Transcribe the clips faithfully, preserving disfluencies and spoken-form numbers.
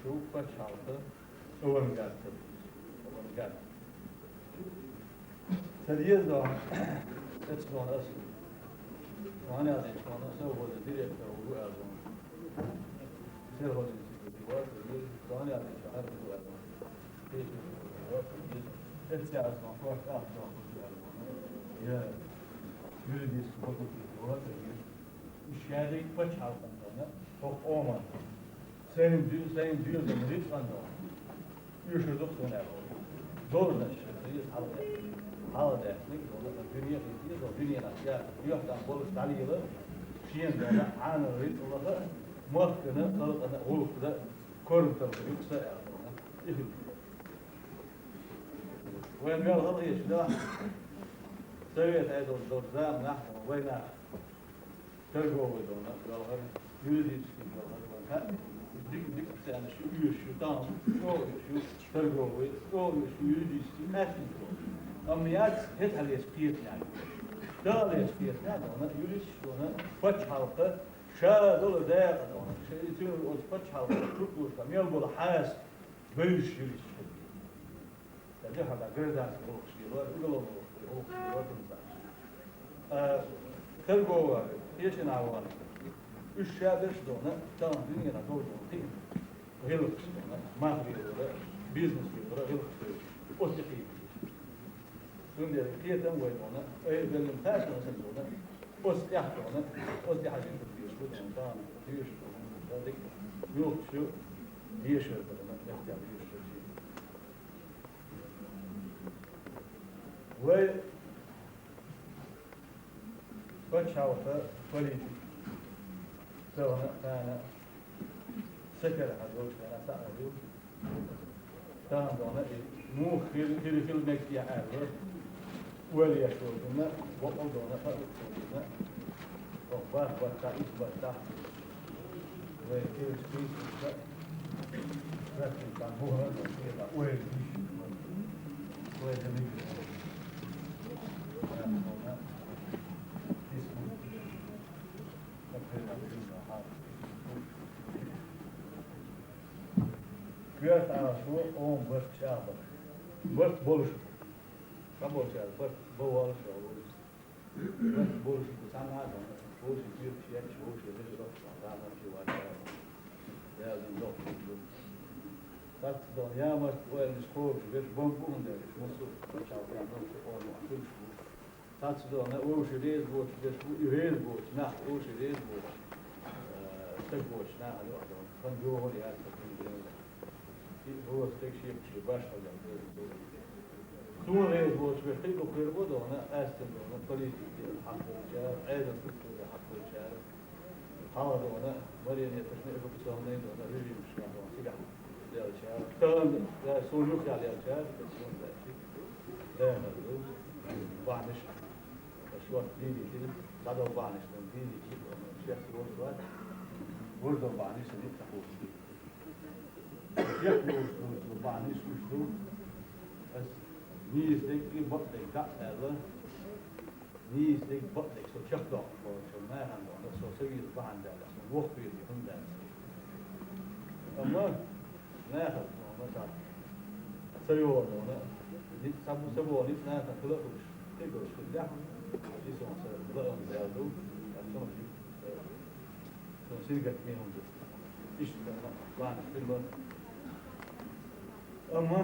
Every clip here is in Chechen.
Шу пачхьалкха авангард ца деза. Авангард. Ца деза, эццахь ас ваьннав, аса ваза директор ву аьлла. Сельхозинститут вац, ваьннав, аса хьарбу аьлла. Эццахь ас ваьннав, хӀорш ахча ву аьлла. Я юридический факультет вац, шаьрик пачхьалкхана, хӀокху къоман. Сайн дуьйна, сайн дуьйна рицкъан доху. Уьш ду суна аьлла. Должность хьалха. Хьалха даьхниг, дуьне хилийта, дуьненахь я, юьхь тӀехь болуш дӀалийла, шена дара Ӏанар рицкъ лаха, махкана, халкъана, гӀуллакхна, корма талха юкъа са аьлла. И хила. Вайн мел хала хеташ да, совет Ӏедал долчу заманахь вайнах. Торговый дона, галхара, юридический галхара ван. Дика, дика царна шу уьш шу, там, чӀогӀа уьш шу, торговый, чӀогӀа уьш шу, юридический, къаьстина дона. Амма яц, хӀетахь леца кхетнехь. Дала леца кхетнехь дона, юрист дона, пачхьалкха, ша долу дакъа дона. Ша и цуьнан оцу пачхьалкха структурашка мел болу хьаста, бевзаш юрист шу. Ца дуьхьал гражданский гӀуллакхаш лелор, уголовный гӀуллакхаш лелор, тӀеман цхьаъ. А, торговый, кхечанхьа вахана. Уьш ша берш дона, тахана дуьненахь долчу кхин гӀиллакхаш дона, мах лелора, бизнес лелора, гӀиллакхаш лелора. Оцу тӀе кхийкхаш. Цундела кхетам вай дона, ай, беллин кхачана сан дона, оцу тӀехь дона, оцу тӀехь хьажийта дезаш ду дона, тахана дезаш ду дона, ца дика, юххе шу дешар дона, тӀехь дешар ду. Вай пачхьалкха политик, тахана, тахана, сакара хьадолчу хенахь схьа а ду. Тахана дона и муха хир, хир, хир мегаш яхьара. Ойла еш волчунна, бакъал дона, хаа волчунна. Ох, бах, бах, та, ис, бах, та. Вай кевс кийча, практика муха, ойла йиш. Ойла мегаш. Коьрта Ӏалашо, ома барт чӀагӀбар. Барт болуш бу. Ца болчара барт бан воллуш а ву. Барт болуш бу, цхьанна а дона, вовшийн куьйгаш етташ, вовшийн лежа роккхуш, заманчи вацара. Яздина доккхуш ду. Цаца дона, ямарт ойланаш кхобуш берш бан бу хӀунда аьлча, массо а пачхьалкхехь массо а къомах хуьлуш бу. Цаца дона, вовшийн реза боцуш берш бу, и реза боцу нах, вовшийн реза боцу, э, стаг боцу нахана юкъа дона. Хан йогӀур яц, хан йогӀур яц. И вовшийн стаг шех шен башхалла дела. Суна реза боцуш берш кхин а дукха хир бу дона, къаьсттина дона, политике хьакхалчара, Ӏедалан структуре хьакхалчара. Хьалха дона, марионеточный оккупационный дона, режимашкахь дона, цигахь лелчара. Тахана, да, суна юххехь лелчара, суна даьлча, лерхӀар ду, бахьанаш, шорта дийдийтина, дӀадала бахьанаш дона, дийдийтина, шех лоруш вац, вуьрдала бахьанаш санна ца хууш. Шех лоруш долчу бахьанаш уьш ду, ас нийса дерг и бакъдерг дӀа а аьлла, нийса дерг, бакъдерг со чекхдоккхуш волчу нахана дона, со ца веза бахьана даьлла, ас воккхавеза хӀума дац. Амма нахана дона, ца, ца йогӀу дона, ницкъ ца бу, ца богӀу ницкъ нахана хила а хуьлуш, тӀе а гуш хилла, и сон сан лаам даьлла ду, ас сон ши Сон сиргат мехам ду. Иштта бахьанаш хилла. Амма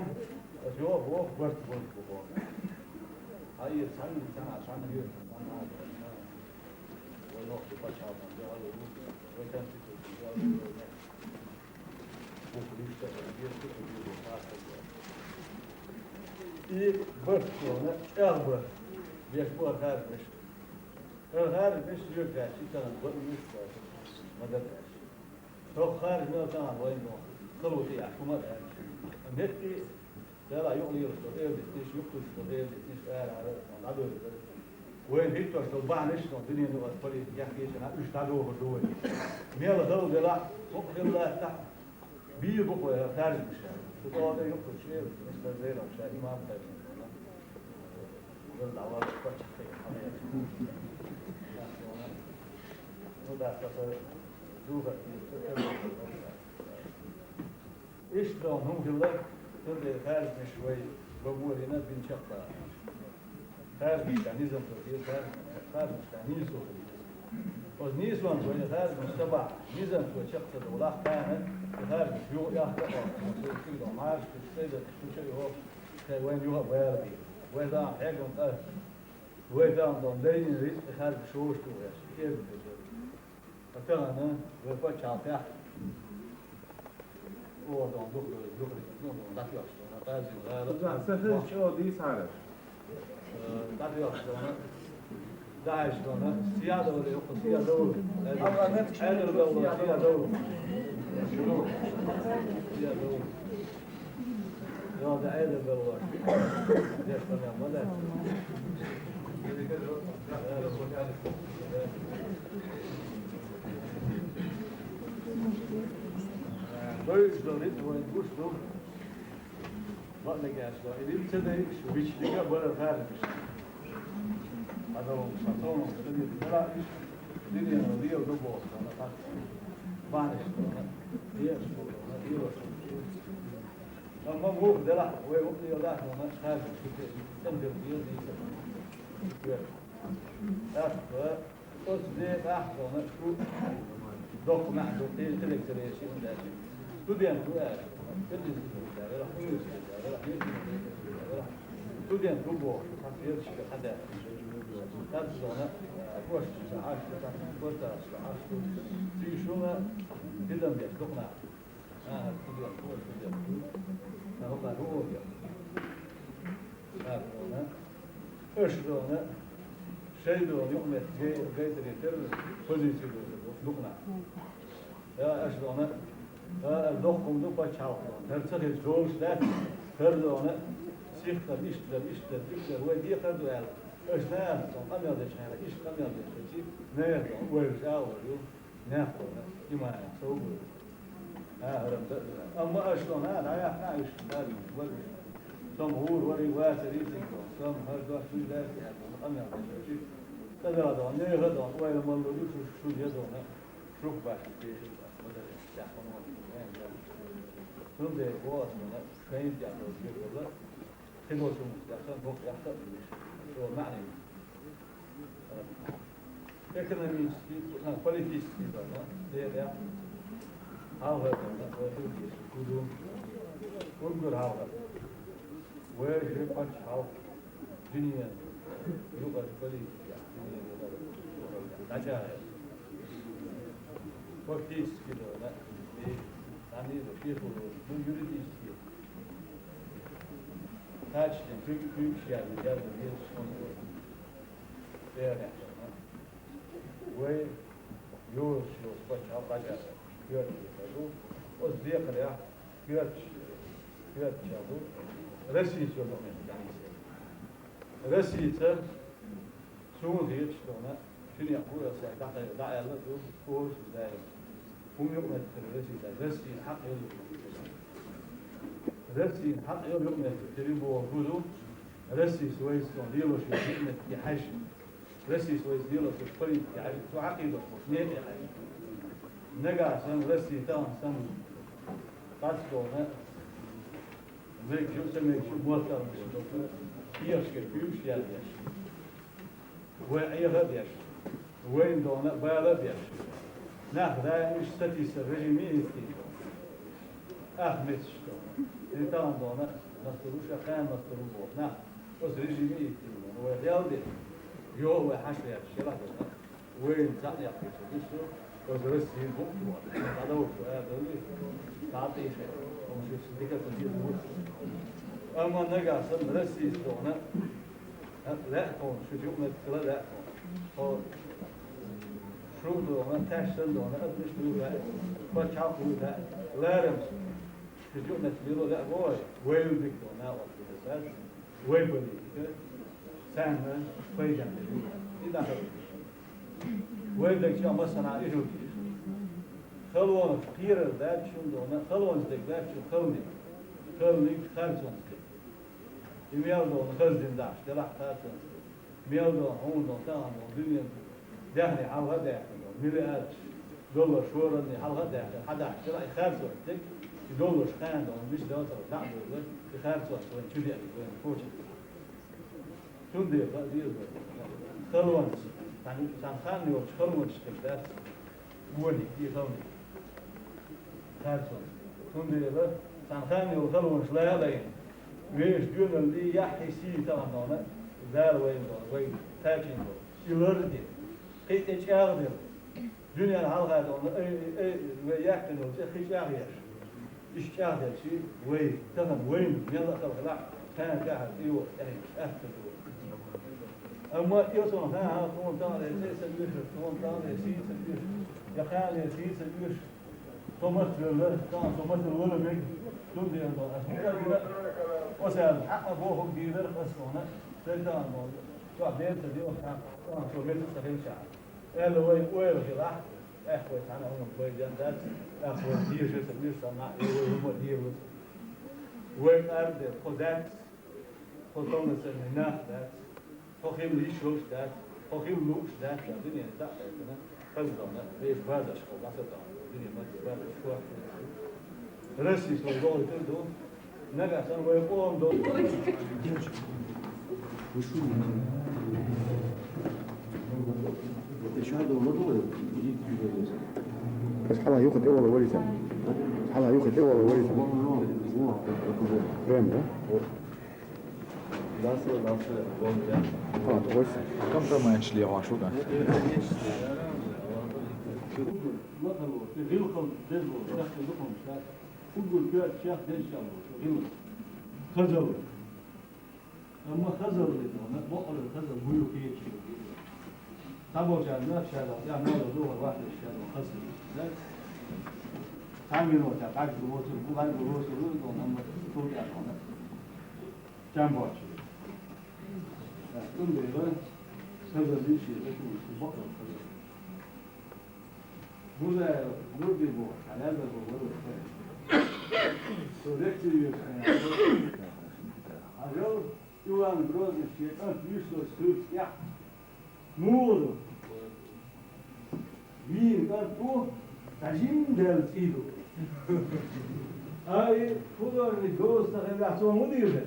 ас йоху, воху барт, барт бу боху. Хьан иза цхьаьна, цхьаьна, цхьаьна хир, цхьаьна хир, цхьаьна. Вай нохчийн пачхьалкхан дуьхьал ву, вай конституцин дуьхьал ву, вай бухарийша а, веза а, веза а, хастам а. И барт, шуна чӀагӀбар, беш бу ара харжамаш. Ара харжамаш соьга хаьттича, тахана бан муьлш бу, ма дара аьлла. Хьо харжа мел тахана вайна боху, хало тӀе яхьа хӀума а аьлла. Амма хӀетте, Дала юкъа лелаш долу эладитанаш, юкъа туьйсуш долу эладитанаш, ара-ара дӀадоьлла дара. Вайна хӀиттош долу бахьанаш, дуьненан юкъара политика яхкийча, уьш дӀадохур ду вай. Мел хала делахь, мукъа хила латтахь, бийр бу-кх вай хӀара харжамаш. Шу тӀе юкъа туьйсуш эладитанаш дара, Зерал ша имам кхаьчна. Вала дӀавала паччахь тӀе хьалаьцна. Ну да, аса духар, Иштта хӀума хилла, цундела хаьржинаш вай баборина бина чакхбар. Хаьржинашка низам хила деза, хаьржинашка, хаьржинашка нийсо хила деза. Оцу нийсонца вай хаьржинаш ца бахь, низамца вай чакх ца довлахь, тахана и хаьржинаш юха яхка а, оцу куьйгал марш, шайда, куча а йоху, шайн вайна юха а бала бе. Вай тахана хьегна къа, вай тахана дон дайина рицкъ и хаьржинаш шоша тухуш, кӀезиг хир дара. Ткъа тахана вай пачхьалкхехь оха дон дукха, дукха, дукха, дукха дӀатоьхча дона, къаьзина гӀала. Сан хезачу чӀогӀа дийцахьара. Э, дӀатоьхча дона, дахьаш дона, сиядовле, юккъа сиядовле. Ӏедал белла сиядовле. Сиядовле. Йо, да Ӏедал белла. Деш къамел ма дац. Дойш долу рицкъ вайн гуш ду. Бакъдерг аьлча, и рицкъ ца дайш, вичча дика а бара хаьржинаш. Хьадолу, сан тхуна ца дийца дара, иштта динан лела ду боху, сан тхаьш. Бахьанаш ду, дезаш ду, дезаш ду. Амма муха делахь, вай хӀума леладахь, сан тхаьш, шу тӀе, тӀе деза, деза. ТӀаккха, оцу декъахь а шу доккха маьӀна ду, кхин хиларг ца дезаш хӀума дац. Студент ву аьлла, пединститут а велахь, университет а велахь, медицина а велахь, студент ву бохуш, хьан фельдшер хьан даьхна. ТӀаккха, а, кошта ца Ӏаш, ца кортас ца Ӏаш, цига шуна хӀидам деш дукха нах. ХӀан, студент ву, студент ву. ХӀан, хӀокхара хӀун олу? ХӀара, аша дона, шайн дона юкъаметтиг гай-, гайтаре терра позици доза боху дукха нах. Я, аша дона, а, доккха хӀума ду пачхьалкх дона. ХӀара ца хилча долуш дац, хӀара дона, сихха иштта дара, иштта дара, иштта дара, вай декхар ду аьлла. Аша нахана къамел дечу хьайна, иштта къамел дечу, нехан дона, вай уьш агӀор ю. Нах вара, иман, сов вара. А, хӀара дан а. Амма аша дона, а, дӀаяхна а иштта, да, вара. Сом гӀур вара, вацара, цига дона. Сом хӀара дош чуьра даьлла, аьлла, къамел дечу. ТӀадала дона, нехан дона, ойла ма лур ю, шу, шу я дона. Шух баш, кешин баш, ма даре, яхана вон, вен, вен. Цундела боху ас дона, шайн тӀехь долу декъала, кхидолчунна тӀехь сан боху, яхка а вуьйш. Цо маьӀна ю. Экономический, а, политический дона, декъехь хьалхара дона, вай хила дезаш хӀу ду? Уггар хьалха. Вай же пачхьалкх дуьненан юкъара политикехь, дуьненан юкъара дӀачӀагӀъян. Фактически дона, и, амира, шехур, ну, юридически. Кхаччалц куьг-, куьйгаш яьлла, яьлла, яьлла, шуна. Берехь, а? Вай йозуш йолчу пачхьалкх дӀачӀагӀъян, коьртачу ду. Оцу декхарехь коьртачу, коьртачу ду. Российца йолу документ дӀанисъян. Российца, суна хеташ дона, шуьнех бу аса дӀа-, дӀааьлла ду, оцу даим. ХӀума юкъаметтиг хир Российца, Россин хьакъ йолу юкъаметтиг хир. Россин хьакъ йолу юкъаметтиг хир бохург хӀун ду? Российца вайца лелош йолу юкъаметтиге хьаьжжина. Российца вайца лелош йолу политике хьаьжжина. Цо хьакъ йолуш болчу некъе хьаьжжина. Нагахь санна Россия тахана санна, къаьсттина, мегаш ю, ца мегаш ю, моттаргаш ду, кехаташкара куьйгаш яьлла еш. Вай Ӏеха а деш, вайна дона а бала а беш, нах даимаш сатийсар режиме а хӀиттийна. Ах метташ дона. И тахана дона, мастур ву ша, кхана мастур ву боху. Нах оцу режиме а хӀиттийна дона. Вай хел де, йо, вай хьаша яьлла, шелахь дона. Вайна цхьаъ яккхийчу гуш ду, оцу Россия букъ ду. ДӀадовлуш ву арадовлий, дӀа а тӀе ше, хӀума шуьца дика ца деза ву. Амма нагахь санна Российца дона, лаьа тхуна, шуьца юкъаметтиг хила лаьа тхуна. Тхо шу а дона, тхаьш санна дона, адамаш а вуьйр лаьа, пачхьалкх а вуьйр лаьа, ларамца шуьца юкъаметтиг лело лаьа боху, вай ю дика дона, накъост ду десаьрца, вай политика, царна пайдехь дерг ю. И нах а вай даг чохь массанхьа и хила деза. Халонаш кхерар дац шуна дона, халонаш дерг дац шуна халниг. Халниг харцонаш дерг. И мел дона хаза дина дахьаш делахь харцонаш дерг. Мел дона, хьуна дона, тахана дона, дуьненан даьхни хьалха а даьккхина дона, миллиардаш доллар шоранний хьалха а даьккхина, хьан дахьаш делахь и харцонаш дерг. И доллуш ханна долу миша далтара дӀа а бевлла, и харцонаш вайн чу деана вайна коча. Цундела а деза вай. Халонаш, цхьана, цхьана ханна йолчу халонаш хир дац, гониг, и халонаш. Харцонаш. Цундела цхьана ханна йолу халонаш лалайна, вешан доьналлий, яххьий, сий тахана долу, Дала вайна долу, вай кхачийна долу. И лар а дина, кхин а тӀечӀагӀделла. Дуьненна хьалха долу, ай, ай, вай яьккхина йолу цӀе кхин чӀагӀъеш. Иштта чӀагӀделчи, вай, тахана вайна мел а хала хилахь, царна тӀаьхьа тӀейогӀу, тӀаьхьа атта ду. Амма и сон хьан, хьан, тхуна тахана цӀе ца оьшу, тхуна тахана сий ца оьшу, я кхана сий ца оьшу. Со мацвелла, тахана со мацвелла вала мега, цундела аса мукъа а вина, оцаьрга хьаъа бохург дийрара аса суна, шайтан бохург, чохь ден ца дилла, тахана со меца ца хилчахьана. Аьлла вай ойла хилахь, тӀаккха вай цхьана а хӀуманах пайда дац, тӀаккха вай дезаш ца вуьйш санна, я вай хӀума а деза. Вай къарда, тхо дац, тхо томнацарний нах дац, тхо хила йиш йолуш дац, тхо хила лууш дац, дуьненан дӀа а хӀоьттина, хаза дона, вешан базаршкахула дӀасатохна, дуьненан маттахь базарш корта. Россия со дохуьйтур ду, нагахь санна вай къоман долу. Ас хьала юха тӀе вала валита. Хьала юха тӀе вала валита. Прям, да? Дальше, дальше, гонка. А, то есть? Компромат шли, а, шуга. Хазал. Амма хазал ду, бакъалла хазал буй кхечи. Цхьаболчарна ша дала, я мала дугӀа вахташ ша дала хазал. Цхьа минута бӀарг воцург, бу бӀарг воцург, амма цул тӀаьхьа чам боцуш. Цундела хазал йиш яц, бакъалла хазал. Бузаев Нурди бу, хьалаьлла бу, вара вара. Со лекци йоьшу хьан. Хьажал, Иван Грозный шен кӀант вуьйш долчу суьртехь. Муха ду? Вийна кӀант ву, дӀажин даьлла цӀий ду. Ай, художник доза ца хилла, цо хӀун дийр дара?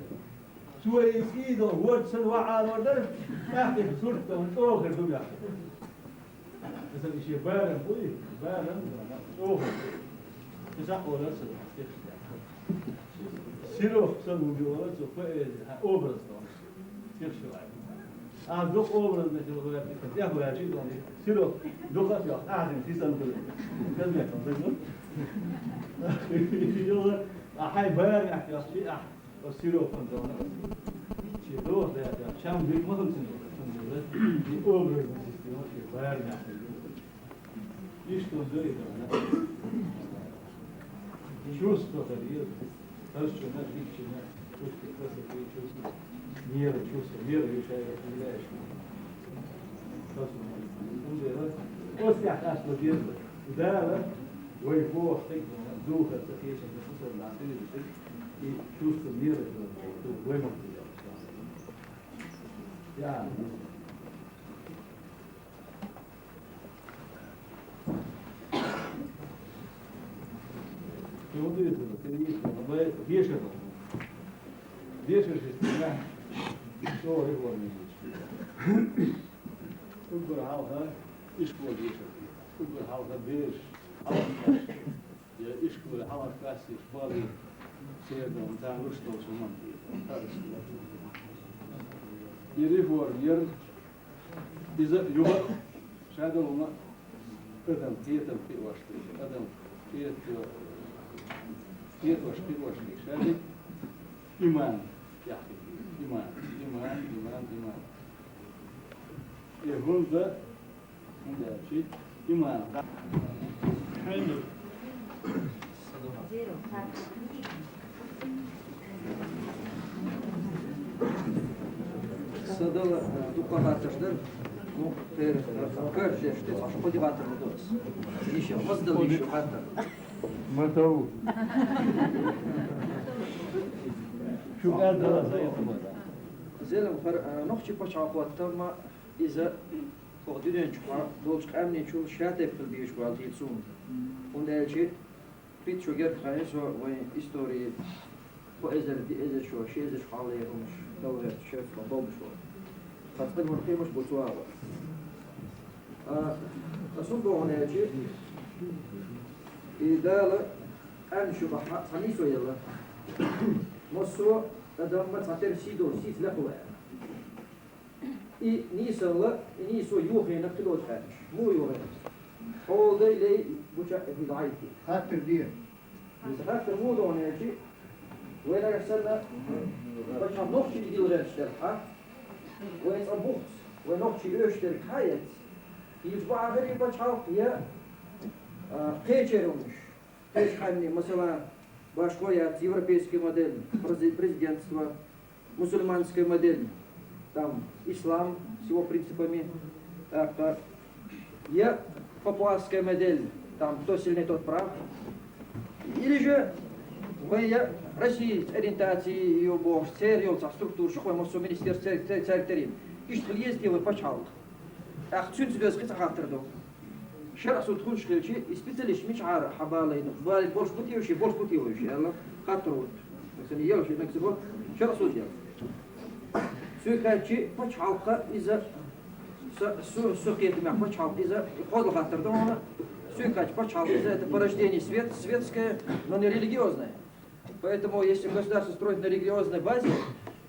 Цо и цӀий ду, вочу санна ваьӀалор дара, тӀаккха и сурт ду, чӀогӀа хир ду баьхна. Иза и шен барам буй, барам, чӀогӀа. Иза олар ца стихаш тӀехь. Серёг сан хӀума ю олар цо, поэзи, хьан образ ду. Стих шу вай. А, дукха образно хила ваьлла, тӀехь ваьлла, Серёг, дукха а тӀехь, а, хи сан хуьлу. Кан бехк, сан хуьлу. Йо, а хьайн барам тӀехь, ши ахь. Оцу Серёган дона. Шен доху даьтта, чам дика ма хилла цуьнан, цуьнан дела. И образная система шен барамехь хилла. Иштта он дойла дона. Чувство хилла. Хазачунна, дикачунна, чувство красоты, чувство меры, чувство меры, вешая, определяешь. Хазачунна. Цундела, оцу тӀехь къаста деза. Дала вай боху стаг духар ца кхечина, ца хӀусар нах хилийта, и чувство меры вай ма хилийта. Я. Чего ты это? Ты не видишь, вай дешар. Дешар ши стигна. Что реформа? Уггар хьалха ишкол дешар. Уггар хьалха бераш. Хьалха. Я ишколе хьалха классеш бали, церан царна луш долчу хӀуманна. И реформа яра, иза а юха а, ша долу хӀума а, адам кхетам кхиош дерг, адам кхета-, кхетош, кхиош дерг ша дерг, иман яхкина, иман, иман, иман, иман. И хӀунда ХӀунда аьлча, иман. Сан дала, э, дуккха хаттарш дара. Ну, кхера, э, кхера деш ду, шу кхо дибатар ма доцу. Иша, хоза дала иша хаттар. Ма тов. Шу кхера дала, сан ятамада. Зелам хар, э, нохчи пачхьалкх хӀоттам ма иза Оха дуьнен чохь долчу къаьмнийн чул ша теппал безаш ваьлла те цунна. ХӀунда аьлча Шу герга хьаьнса вайн истори, кхо эзар, ди эзар шо, ши эзар шо хьалха хӀумаш, товрет, шеф, болуш вара. Хьаца къинхьа хӀумаш бу цу агӀор. А, ас хӀун боху аьлча, и Дала къаьмнаш ю бахьа цхьа нийсо елла. Массо а адам ма цхьа тера сий долу, сийца лекха ву аьлла. И нийсалла, и нийсо йохийна хи доцу хаьрчаш. Муха йохийна? Хьола дай лей гуча а хила Ӏайти. Хаттар де. Иза хаттар муха доху аьлча, вай нагахь санна, пачхьалкх нохчий дила гӀерташ дерг хьа? Вай цкъа бухц, вай нохчий оьшуш дерг хьа эцца? Иза бахьа хир ю пачхьалкх я, а, кхечеран уьш? Кхечу хьанне, масала, башхо яц европейский модель, прези-, президентство, мусульманская модель, там, ислам с его принципами, тӀаккха, я папуасская модель, там, кто сильнее, тот прав. Или же вай я Россия ориентации ю бохуш, церан йолу цхьа структура шу, вай массо министерство цер-, цер-, цаьрга терина. Иштта хила еза те вай пачхьалкх? ТӀаккха цуьнца доьзна кхин цхьа хаттар ду. ШарӀан суд хуьлуш хилча, и специалист мичахьара хьабалийна, балийна болуш бу те уьш, болуш бу те уьш, аьлла, хаттар ву. Сан ел ши нагахь ца бо, шарӀан суд ел. Соьга хаьттича, пачхьалкх иза, са, со, со кхетамехь пачхьалкх иза, кхозлагӀа хаттар ду хьуна, соьга хаьттича пачхьалкх иза, это порождение свет, светское, но не религиозное. Поэтому, если государство строить на религиозной базе,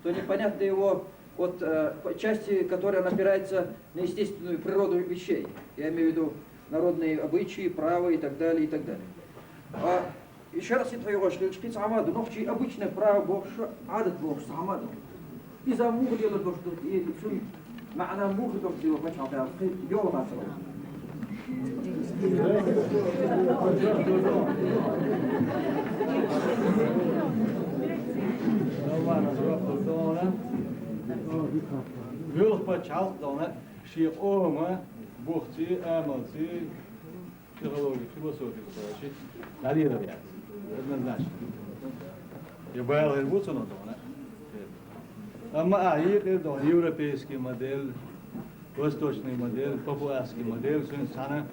то непонятно его вот, э, по части, которая опирается на естественную природу вещей. Я имею в виду народные обычаи, право и так далее, и так далее. А ещё раз это его, что кхин цхьа хӀума ду, нохчий обычное право бохуш, Ӏадат бохуш цхьа хӀума ду. Иза муха лелар долуш ду, и цуьнан маьӀна муха долуш ду, пачхьалкх аьлла, кхин йолу хаттар. Муьлха пачхьалкх дона шен къоман бухций, амалций, психологи, философи, короче, дӀалелар яц. Однозначно. И бала хир бу цунах дона. Амма а йийкъира дона европейский модель, восточный модель, папуасский модель, цуьнца цхьаьна,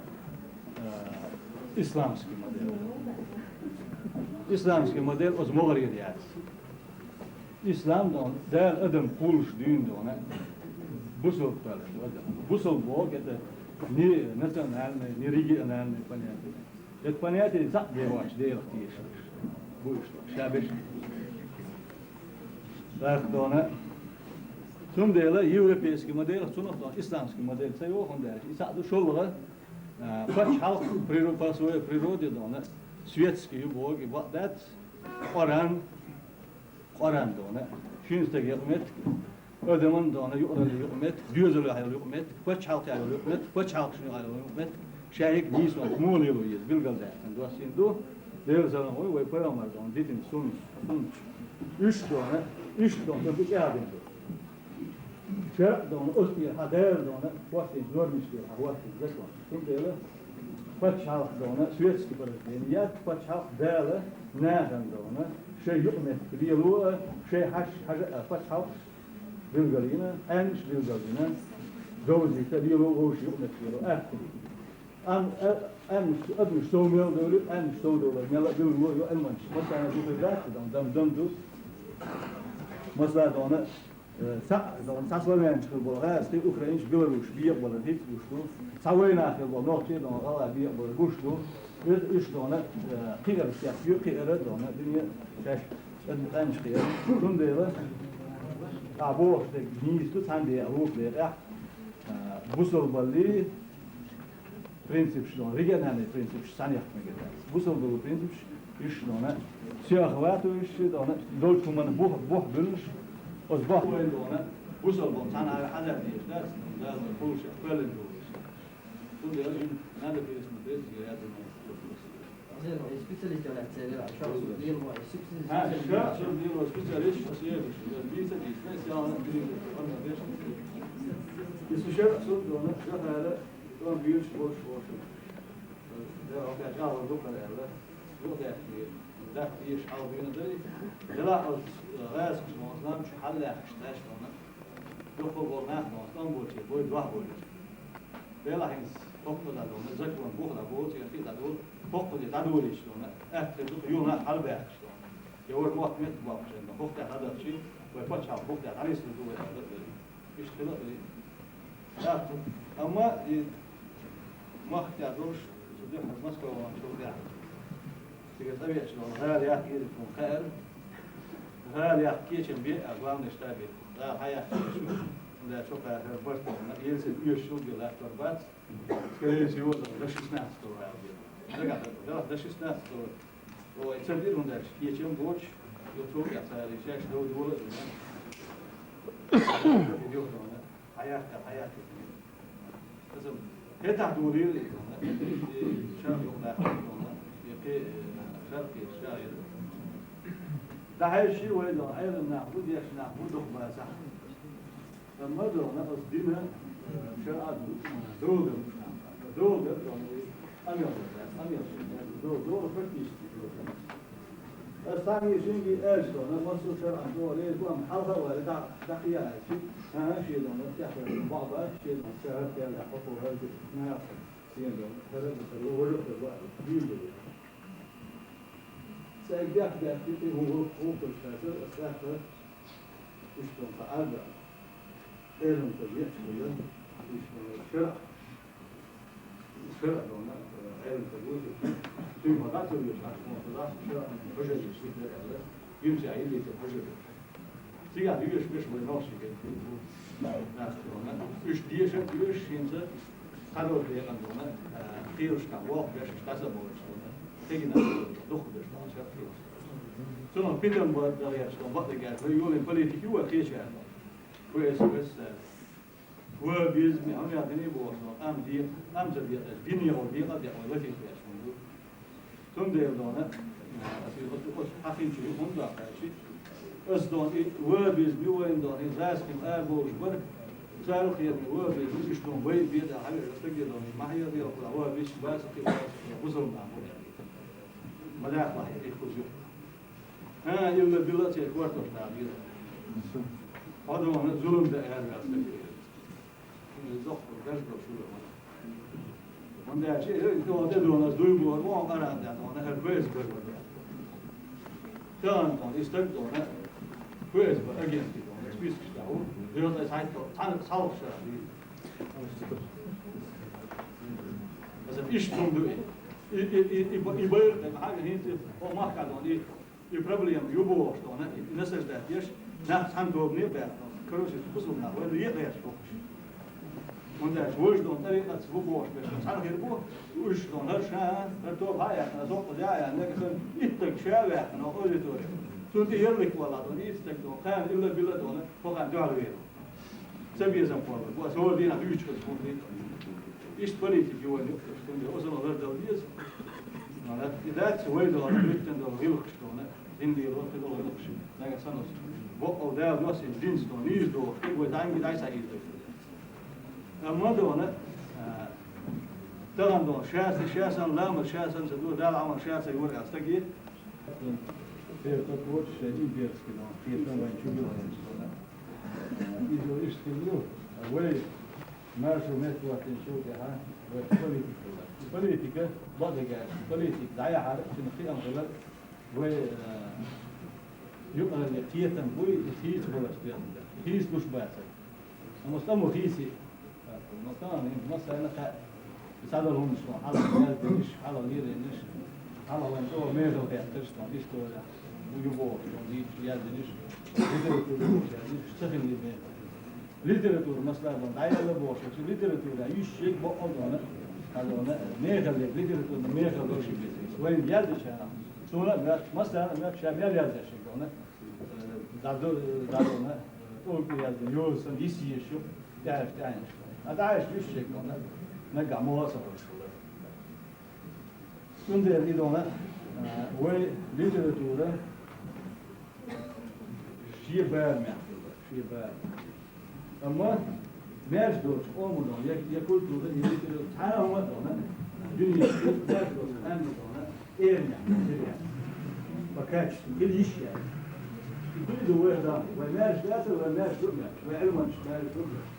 э, исламский модель. Исламский модель оцу могӀарера яц. Ислам дона, Дала адам кхуллуш дуьйна дона, бусалба кхоьллина адам. Бусалба боху это не национальное, не региональное понятие. Это понятие цхьаъ бен воцчу Делах тешаш бу уьш дона, ша берш. ТӀаккха дона, цундела европейский модель, цунах дона исламский модель ца йоху, хӀунда аьлча и цхьаъ ду шолгӀа, а, пачхьалкх приро-, по своей природе дона, светский ю боху, и бакъ дац, Къуръан, Къуръан дона, шина стага юкъаметтиг, адаман дона, юкъаралле юкъаметтиг, доьзалехь йолу юкъаметтиг, пачхьалкхехь йолу юкъаметтиг, пачхьалкхашна юкъахь йолу юкъаметтиг, ша йига нийсонца муха лело еза билгалдаьккхина доссийна ду, Делан салам хуьлда вай пайхамар дона, дитина сунна, сунна. Уьш дона, уьш дона, ду чӀагӀдина ду. ШарӀ дона, оцу тӀера хьан Дала дона, хӀоттийна нормаш тӀера хьан хӀоттийна закон. Цундела пачхьалкх дона, светский порождение яц, пачхьалкх Дала нахана дона, шайн юкъаметтиг лело а, шайн хьаш-, хьажа а пачхьалкхаш билгалйина, Ӏаьннаш билгалдина, довзийта лело вовшийн юкъаметтиг лело, атта. Ам-, а-, Ӏаьннаш, адамаш сов мел довлий, Ӏаьннаш сов довлар мел а билгало йо Ӏилманчаш. Масала, ду хир дац, дам, дам, дам ду. Масала, дона, Э, цхьа, дона, цхьа славянаш хир болу гӀазкхий, украинаш, белорусаш бекъабалар хӀинца гуш ду. Цхьа вайнах хир болу нохчий, дона, гӀалгӀай бекъабалар гуш ду. Уьш, уьш, дона, э, кхиара стехка ю, кхиара, дона, дуьне шаьш къаьмнаш кхиара. Цундела, а, бохуш дерг нийса ду, цхьаьна бен а вукху декъехь, э, бусалбалли, принципаш дона, региональный принципаш цхьаьна яккха мегар дац. Бусалба долу принципаш, уьш дона, всеохватывающий дона, долчу хӀуманна бух, бух буьллуш, оцу бах вайн дона, бусалба болу цхьаьна хьажа дезаш дац, Дала кхуллуш кхоьллина долуш. Цундела и надо пересмотреть, я думаю, вопрос. Зен, и специалист я лаьцна церера, шарӀ суд лело, и специалист. Ха, шарӀ суд лело специалист, шо сийлаш, я бийца дийца, я сяла дийца, он на вешан. Если шарӀ суд дона, жахара, он бийрш, бош, бош. Да, окей, жахара дукхара аьлла. Юхадаьхкий, даха дийш хьалха дуьйна дарий. Делахь оцу гӀазкхаша ма оцу нам чу хьаллаьхкаш даьш вана. Дукха болу нах ма оцу тӀом бочий, бой дуьхьа бой. Делахь хӀинца Хоккхо дӀадолу, закон буха дӀаболу, цигахь кхин а дӀадолу, хоккхо де дӀадолийча долу, аьттехь дукха юха нах хьалабаьхкаш долу. Я вара мотт метта боккхуш дерг, хӀокху тӀехь дӀадахчи, вай пачхьалкх хӀокху тӀехь дӀанислур ду вай аьлла а вара. Иштта хила а хили. ТӀаккха, амма и махка тӀехь долуш, цу дуьххьара Москва ваханчул тӀаьхьа. Цигара цӀа веача долу гӀала яккха еза тхуна кхаьара. ГӀала яккха кечам бе а, главный штабе. ГӀала хьан яккха еза шу? ХӀунда аьлча хӀокхара хӀара барт а, Ельцин оьшуш а бен латтор бац. Скорее всего, до шестнадцатого августа. Дагахь, да, до шестнадцатого. Ой, ца бира, хӀунда аьлча кечам боцуш, йо, цо а цара шаьш дов дола а дина. Хьан яккха, хьан яккха. Аса хӀетахь долийла и, и шарх юкъа лаьттина, и кхин, э, шарх кхеташ чагӀъяра. ДӀахьаьжча вай дон, Ӏелам нах бу, дешна нах бу, дукха бацахь. Амма дона аса дина, э, шарӀа ду, догӀу ду, догӀу ду, дона, и къамел ду, къамел ду, догӀу, догӀу, фактически догӀу. Аса цхьаьнгге-шинге аьлча дона, массо а шарӀа догӀу, реза бу, амма хьалха а вара, дӀа-, дӀакхиа аьлча, хӀан, шен дона, тӀехь баьхна, шен дона, ша хӀара кхел, хӀокхо хӀара ду, наха, шен дона, хӀара ду, хӀара ду, хӀара ду, хӀара ду, хӀара ду. Цаьрга дехьа-дехьа, и хӀун гӀуллакх, гӀуллакхаш хьаьсар, аса тӀаккха, иштта цхьа Ӏаьрга. Ӏелам стаг веача хила, иштта шарӀа. ШарӀа дона, Ӏелам стаг ву, цуьнга хьо дӀа ца везаш, хьо ца дахь, шарӀа хьожа везаш хила аьлла, юьртахь йиллийтина хьожа везаш. Цигахь доьшуш берш вай нохчий гайта бу. Нах дона, уьш деша а доьшуш, хӀинца цхьадолу декъана дона, а, кхелашкахь воккху берш дӀа ца бовлуш дона, кегина духху берш дона шарахь кхелашкахь. Цунах питам бан дан гӀерташ дона бакъдерг аьлча, вай йолийна политика ю вай кхечара. Вай эс, эс, э, ваххабизм, хьан яздина бохуш дона, къам декъа, къам ца декъа, динехула декъа а декъа, вай латица ваьш хӀума ду. Цундела дона, аса оцу, оцу хьахинчу ю хӀунда аьлча, аса дона и ваххабизм ю вайна дона, и гӀазкхим арабовлуш бара, царал хетаме ваххабизм, иштта дона вай бен а хьавер, стаге дона, ма хьаер дела хуьлу, ваххабисташ бац, кхин бац, бусалба нах бу аьлла. Ма лаьхлахь и кхуза ю. ХӀан, илла-билла а церан кортош дӀа деза. Хьо дона зулам дан араваьлла стаг ву. Зохку гаж долуш ву вай. ХӀунда аьлча, э, дона, де дона, дуй бора, вон къаран да дона, хӀара Ф С Б бара. Тахана дона, и стаг дона, Ф С Б агент дона, спискаш тӀехь ву. Дона, цхьайтта, цхьана, цхьалгӀа шарахь вийна. Аса иштта хӀума ду и. И, и, и, и, и байракх, хьан хӀинца, о, махка дона, и И проблема ю бохуш дона, и насаждать еш, нах цхьана тобане а баьхна. Короче, бусалба нах вайна екъа еш бохуш. ХӀунда аьлча вайша дона тӀарикъатца ву бохуш берш цхьана хир бу, уьш дона хӀара ша, хӀара тоба хьа а яьккхина, зоккъа а яьккхина, нагахь санна иттаг ша а ваьккхина, аудитори. Цунна тӀе ярлык валахь дона, иттаг дона, кхана илла-билла дона, кхо кхана дуьхьал вер. Ца безам кхоллар бу, аса хӀора дийнахь дуьйцуш хаза хӀума ду. Иштта политика ю вайн юкъахь, хӀунда оцунах лардала деза. И дац вай дона, вуьттан дона, гӀиллакхаш дона, дин дийр вахта дона гӀиллакхаш. Нагахь санна оцу боккъал Дала доссийна динца дона, нийса дохуш, вай дӀаьнга дӀай ца ийза. Амма дона, а, тахана дона, ша ца, ша санна ламаз, ша санна ца ду, Дала Ӏамал ша ца йора аьлла стаге, Церан тӀе кхочуш шайн имперский дона, кхетам вайн чу билла хӀинца дона. Иза иштта хилла ю, вай маршо меттахӀоттийначул тӀаьхьа вай политика хилла. И политика, бакъдерг аьлча, политика дӀаяхьар, цуьнан кхиам хилар, вай, а, юкъараллин кхетам буй, и хийцабаларш дезна. Хийцалуш бацара. Амма стамо хийци. Масала, массарна а хаьа, и цхьадолу хӀуманаш, хьалха яздинарш, хьалха лелийнарш, хьалха вайн чӀогӀа мехала хеттарш, иштта ю бохуш, дийцича яздинарш, литература бохуш яздинарш, ца хилла мехала. Литература, масала, дӀаяьлла бохуш, цу литературехь йиш ерг бакъ а дона, хьан дона, мехала ерг, литературни мехала долуш беза. Вайн яздинарш, суна а моьтту, массарна а моьтту, ша мел яздеш ерг дона, э, дӀадо-, дӀадона, э, уркъе яздина йоза санна, йиса езаш ю, тӀаьхьаш, тӀаьхьаш. А тӀаьхьаш йиш ерг дона, нагахь муха а ца хуьлуш хилла. Цундела и дона, э, вай литература шен барамехь хилла, шен барамехь. Амма маьрша долчу къоман дона, я, я культура, я литература, цхьана а хӀума а дона, дуьненахь маьрша долчу къаьмнан дона, эрнехь, хир яц. По качеству, хила йиш яц. И дуй ду вай дан, вай маьрша дацара, вай маьрша ду а моьтту, вай Ӏилманчаш маьрша ду а моьтту.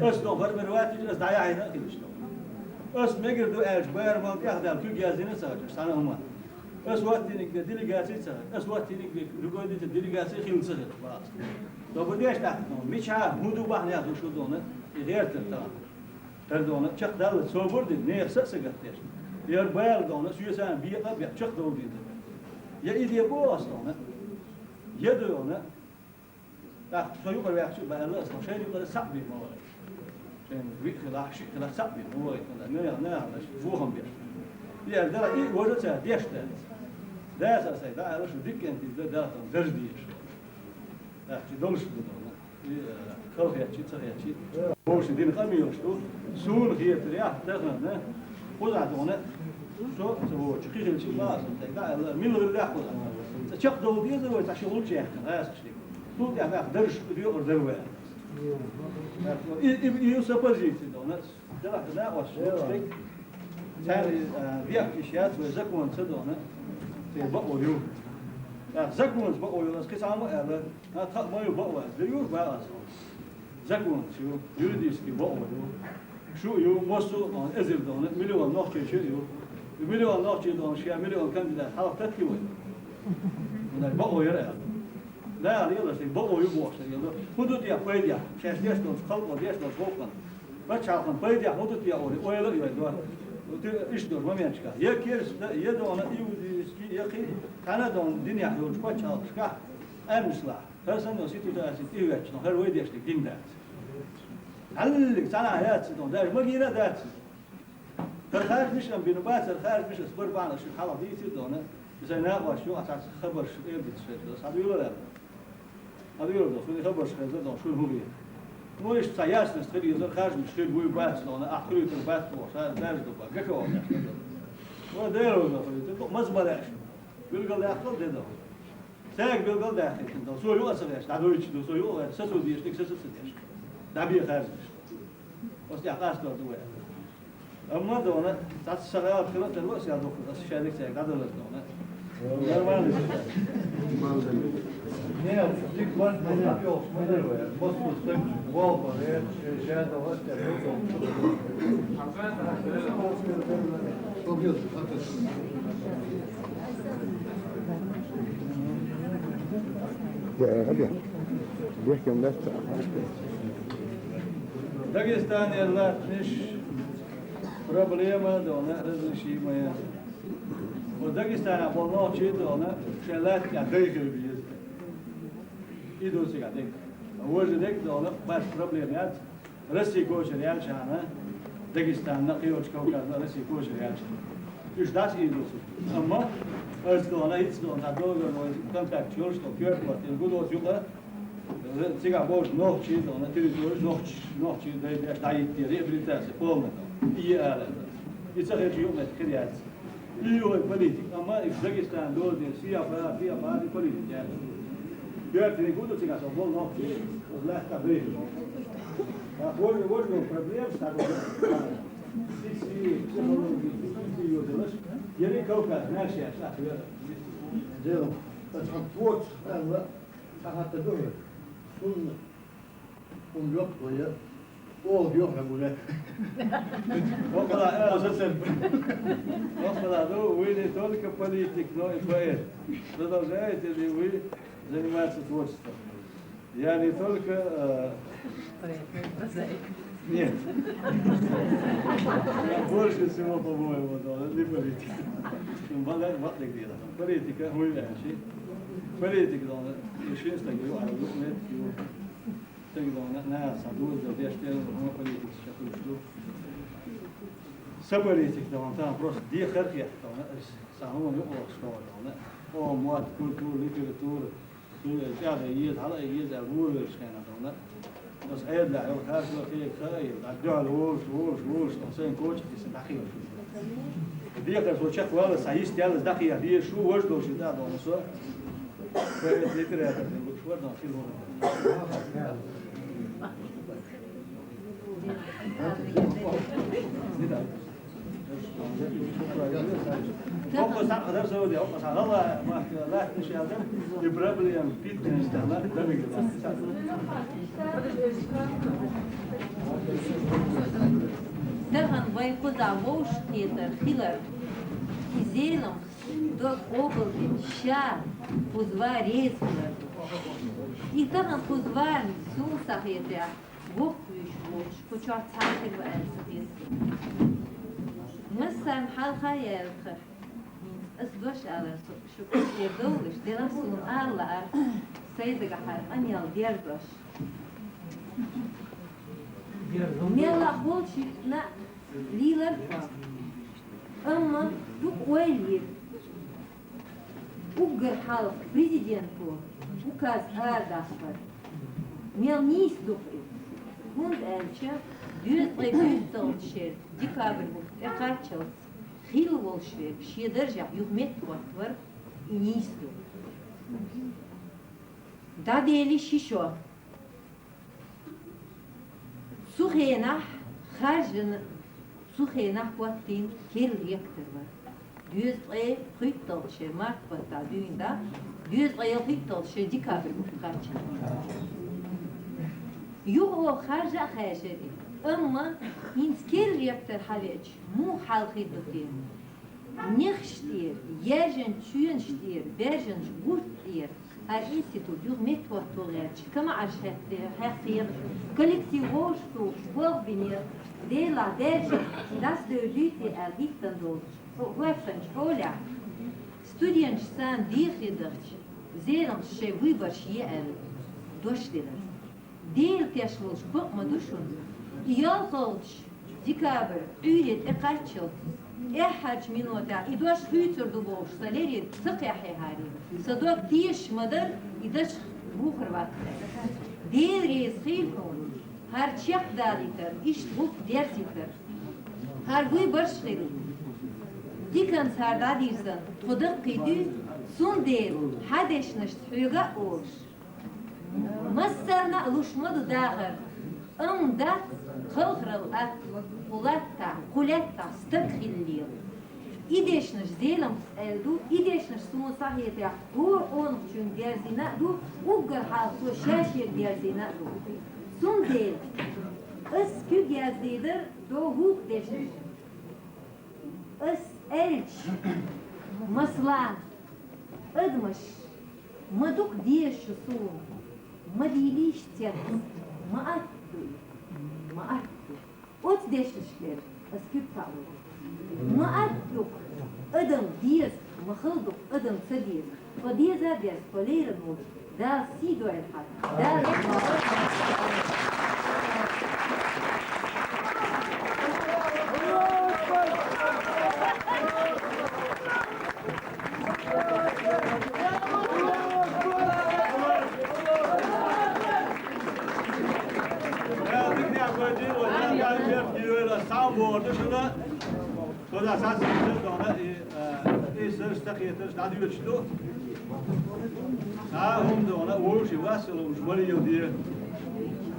Ас дон фермер вац, ас дӀаяхьийна а хилча дон. Ас мегар ду аьлча, барамал тӀехдаьлла куьг яздина ца хилча, цхьана хӀуманна. Ас хӀоттийнарг делегаци ца хилча, ас хӀоттийнарг другой дитя делегаци хилла ца хилча, бац. Со бу деш тӀаккха дон, мичахьа, хӀун ду бахьанех ду шу дон, и гӀертар тахана. Тара дон, чакхдалла собар дина, нехан са а сагатдеш. Яр бала дон, соьсана бекъа а бекъа, чакхдовла дина. Я и де бо ас дон, я дона, тӀаккха со юкъара ваьхча а баьлла ас, шайна юкъара схьа а бе ма вахийта. Шайна виъ хилахь, шиъ хилахь схьа а бе ма вахийта, наха, наха, наха, бохам беш. Яр дала и важа ца деш дац. Даса сай, да, аьлла, шу дикка кӀентий да, да, там, дарж деш. Ахчи долуш ду дона. И, э, хала хетчи, ца хетчи. Вовши дина къамелаш ду. Суна хетарехь, тахана, кхузахь дона, со ца вочу, кхин хилчи ма аса, тӀе даьлла, мила хилла кхузахь. Ца чекхдовла деза вай, ца ши гӀулча яьккхина, гӀасаш дика. Цул тӀаьхьа баьхка дарж ду, юкъара дар вай. И, и, и, и ю сан позици дона. Делахь, да, ош, лучу тӀе. Цаьрга, а, вехкаш яц вай закон ца дона, церан бакъо ю. ТӀаккха законца бакъо ю, ас кхин цхьа хӀума а аьлла, а, тха а ма ю бакъо, ас ду юр бакъо ас. Законца ю, юридически бакъо ю. Шу а ю, массо а, а, эзар дона, миллион нохчийчу а ю. И миллион нохчий дона, шен миллион кандидат хьалха таттий вай? Вуна бакъо яра аьлла. Да, лела, шайн бакъо ю бохуш, лела. ХӀун ду те пайдехь? Шаьш деш долчу халкъо деш долчу гӀуллакхана. Пачхьалкхан пайдехь хӀун ду те олий, ойла а йой дора. Иштта долчу моменташкахь. Я керста, я дона иудейский, я кхин, цхьана а дона динехь йолчу пачхьалкхашкахь, амислахь. ХӀара санна ситуаци тӀе ветташ, но хӀара вай дешниг дин дац. Хьаллиг цхьана а яц дона, даже магийна а дац. ХӀара харжамаш а бина бац, хӀара харжамаш ас бар бахьана шуьга хьалха дийцира дона. И сайн накъош ю, а цхьацца хабарш эр дита шайга, схьадуьйлар аьлла. Схьадуьйлар дона, шуна и хабарш хезна дона, шуна хӀун хета. Ну, иштта цхьа ясность хила езара, харжамаш хир буй бац дона, ахь хуьлуьйтур бац бохуш, ша даьржа ду бан, гака вахна дона. Вай Дела ваза хуьлуьйтур, дукха маза ма лаьа шу. Билгал яьккхал де дона. Цаьрга билгал даьккхийтина дона. Цо юкъа ца гӀерташ, дӀадуьйцуш ду, цо юкъа гӀерташ, са цо дешниг, са, са ца деш. ДӀабе харжамаш. Оцу тӀехь къастор ду вай. Амма дона, цхьацца сан гӀалат хила а тарло, ас ял духу, ас шайниг цаьрга дӀадалар дона. Нормально. Не, дика вац, ма йохуш, ма дара вай. Москва стойчу, волба, э, э, шайна вац, я духу. Да, да. Бехкем дац. Дагестанера латтанаш проблема дона разрешимая. Вот Дагестанехь болу нохчий дона шайн лаьтта тӀехь дай хила беза. И ду цигахь дерг. Важа дерг дона, баш проблема яц. Россия кочара яьлчахьана, Дагестанна, кхечу Кавказна Россия кочара яьлчахьана. Уьш дац и ду цигахь. Амма ас дона, хӀинца дона, цхьа договор вай контакт йолуш долу коьрта ваттийна гу доцу юкъа, цигахь болчу нохчий дона, территория нохчий, нохчий дай беш дӀахӀиттера, реабилитация полная. И ала. И ца хилча юкъаметтиг хир яц. И ю вай политика. Амма и Дагестан дола ден сиа пара, сиа пара и политика яц. Коьртаниг гу ду цигахь со болу нохчий, оцу лаьтта бехаш. А вожа, вожа проблема стаг. Психологи, психологи, психологи йодалаш. Яри Кавказ, наша яш, а, яра. Дело. Ас хьан творчество аьлла, хьан хатта ду хӀара? Хьуна, хьуна йоккхула я, оха йохьа гула. Воккхала, э, Оза церг. Воккхала, ну, вы не только политик, но и поэт. Продолжаете ли вы заниматься творчеством? Я не только, э, нет. Я больше всего, по-моему, да, не политик. Ну, бала-, бала-, политика, мы раньше. Политика, да, и шесть, так говорю, а вот нет, его. Так, да, на, на, саду, да, я что, ну, политика сейчас уж, ну. Са политика, да, там просто дехар хехта, да, сан хӀума юкъахь школа, да, о, мотт, культура, литература. Цуьнан чӀагӀдан еза, хьала а еза, вуо велаш хенахь хьуна. Аса Ӏедалехь йолу хаьржо кхега хаа йина, дӀа дуьхьал волуш, волуш, волуш, тхо сайн коча а тесна дӀакхелаш. Декхар со чекхвалла, сан йист яллалц дӀакхехьа деза, шу важа долуш и тӀе а дохна со. Поэт, литератор дина лууш вара, дохна хила хӀуна. Тахан, хӀокхо схьа а дар сов де, хӀокхо схьа гӀалгӀа махкара латташ ял дар, и проблема питанаш тӀа латта беррига. Тахан вай кхузахь вовшахкхетар хилар, и Зелимха дог къобалдина ша кхуза ван реза хилар. И тахан кхуза ван суна схьахетарехь, воккхавеш воцуш, кху чохь цхьаъ хир ву аьлла ца хета. Массарна хьалха а яьлла, хӀинца ас дош алар со шуьга тӀера довлуш, делахь суна ала лаьара, сайн дагахь хӀара къамел дер дош. Мелла а болчарна лелар а, амма дукха ойла йира. Уггар хьалха президенто указ арадаккхар мел нийса ду-кх иза, хӀунда аьлча дезткъе дезткъа шеран декабрь бутт тӀекхаччалц хилла волуш верг шен даржехь юха меттахӀоттавар и нийса ду. ДӀаделира ши шо. Цу хенахь харжина, цу хенахь хӀоттийна керла ректор вара. Дезткъе пхуьйтталгӀа шеран март баттахь дуьйна дӀа, дезткъе ялхитталгӀа шеран декабрь бутт кхаччалц. Юха оха харжа а хаьржира, амма хӀинца керла ректор хьалеача, муха хьал хир ду те? Нехаш тӀера, яьржинчу чоьнаш тӀера, баьржинчу гурт тӀера хӀара институт юха меттахӀотто гӀерташ, ка ма Ӏаш хьаькхе-, хьаькххера, коллектив вовшахтухуш, болх бинера, Делахь даьржина дӀасадевр дуй те аьлла хӀиттина долчу хӀоьттинчу хьолехь, студенташ царна дехаре дахча, Зелимхас шайн выбораш е аьлла дош делира. Дела теш волуш бакъ ма ду шуна. И ялхалгӀачу декабрь Ӏуьйре тӀекхаччалц, тӀаьххьарчу минотехь и дош хуьйцур ду бохуш сан лерина ца кхехьехьарий, сан дог тешаш ма дара, и дашах бухар вац. Дела реза хуьлда хьуна, хӀара чекхдалийтар, иштта гӀуллакх дерзийтар. ХӀара вуй барш хир ву. Диканца хӀара дӀадийрзан тхо даккхий дуй, цундела хьан дешнашца хьоьга а олуш, массарна а луш ма ду дахар, амма дац халхаралла атта кху латтахь, кху лаьттахь стаг хила лела. И дешнаш Зелимхас аьлла ду, и дешнаш суна схьахетарехь хӀора къонахчуьнга дерзийна а ду, уггар хьалха цо ша-шега дерзийна а ду. Цундела ас куьг яздийр дара дов гӀуллакх дешнаш. Ас аьлча, масала, адамаш, ма дукха деза шу суна, ма дийлийша цец, ма атта ду и, ма атта ду. Оцу дешнашкара ас куьг ца а ло. Ма атта ду-кх, адам деза, ма хала ду-кх, адам ца деза. Тхо деза а деза, тхо леррина волчу Дала сий дойла хьан. Дала Сам боху шуна, кхузахь сацийсира дона и, а, и сарш ца кхетарш дӀадоьдуш ду. Цхьа а хӀума дона, вовшийн вас а луш, валийла де.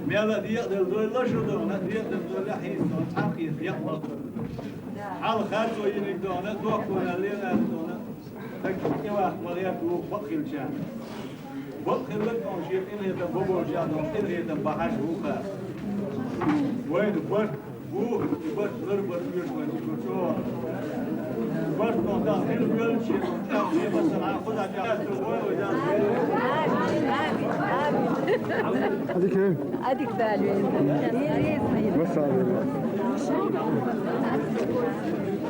Мел а декъаделла дойла шу дона, декъаделла дойла хьийца дона, цхьаьнакхетар якъ ма хир. Хьалха харцо йиниг дона, дохко ял лена дона. Стаг тӀеваха ма гӀерта вукху бакъ хилчарна. Бакъ хилла а шен къинхетам бо болчарна къинхетам бахьаш ву-кх. Вайна барт бу, и барт лар бара оьшу вайна уггар чӀогӀа. Барт Дала хила воьллачу шен тӀаьхье масала хьан кхузахь чӀагӀ ца войла вай Дала. Адика. Адика Дала веза. Масала.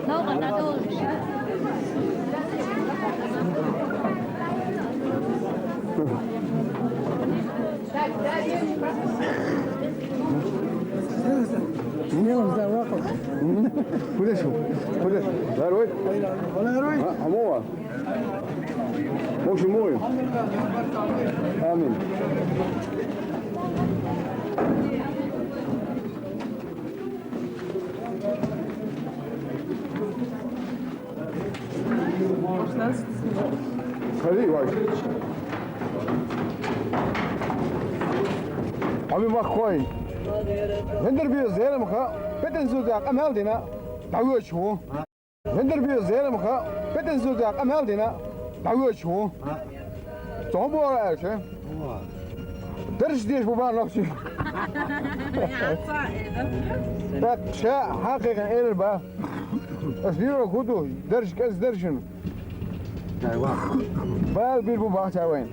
Новкъа дӀадолуш. Куда шу? Куда шу? Ларой? Ларой? А, амова? Бог мой. Амин. Хьали вай. Ами махкой. Гендер би зерам ха. Бетен зуда къамел дина. Давёч ву. Яндарбиев Зелимха петан зуда къамел дина, дӀавоьдуш ву. Цо хӀун боху аьлча, дарж деш бу бан нохчий. ТӀаккха ша хьан кхайкхина элира бан. Ас лийро хӀун ду, дарж кӀеза даржина. Бала бийр бу бахча вайна.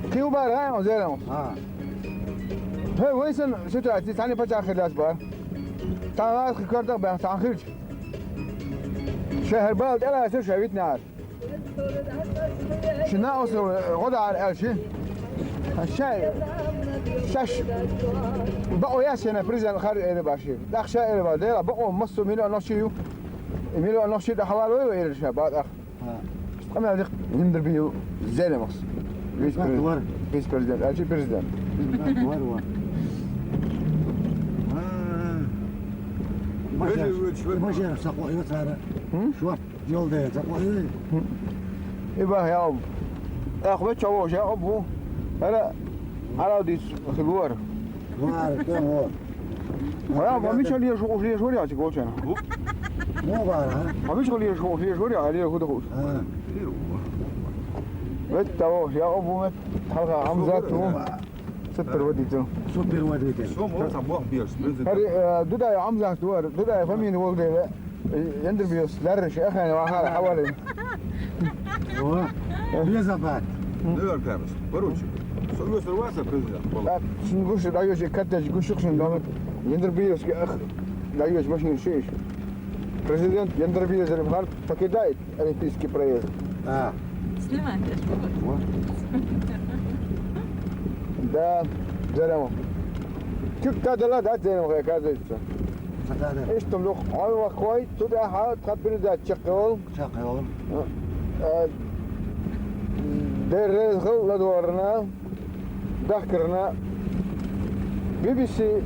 Кхин хӀун бара гӀай хьо Зелимха? ХӀей, вай санна ситуаци цхьаьна паччахь хир дац бара. Цхьана гӀазкхи коьртах а баьхна, цхьаьна хилча. Шайн хӀара бала тӀелацар, шайн витинехьара. Ши накъостал гӀо дахьара аьлча, шайн, шаьш бакъо яц шайна президент хир, элира бара ший. ТӀаккха ша элира бара, Дела, бакъо массо а миллион нохчий ю. И миллион нохчий тӀе хьавалавой вай, элира ша бара тӀаккха. Къамел дира Яндарбиев Зелимхас. Вице-президент. Вице-президент, аьлча президент. Вар, вар. Бажар сакъо ю цара. ХӀм? Шорт йолу дела сакъо ю. ХӀм. И бах, я Абу. Ах, вай чо вовша, Абу. ХӀара Ӏарав дийца хилора. Вара, тем вот. Ва, ма мича леш ву, леш варя, цигга волчарна? Мо вара, а? Ма мича леш ву, леш варя, а леш хӀун ду хууш? А. Вет того, я Абу, вет, хьалха Хьамзат ву. Суперводитель. Суперводитель. Всё, можно, бог бьёшь. ХӀара, э, Дудаев Хьамзат ву, Дудаев фамилия волу дела. Яндарбиевс лаьрраш ахана вахара хьавалина. О, безабат. Нью-Йорк Таймс. Поручик. Со весер васа президент. Так, шин гуш даёчи каттач гушук шин дома. Яндарбиевский ах даёч машин шиш. Президент Яндарбиев Зелимхан покидает Олимпийский проезд. А. Снимать, я ж говорю. Да, Зелимхан. Чук та дала, да, Зелимхан, оказывается. Иштта ма ду, хьо ваххой, цу тӀехь тхан передача чекхйолу. Чекхйолу. Э, дерриг а хила ладорна, дахкарна, Би-би-Си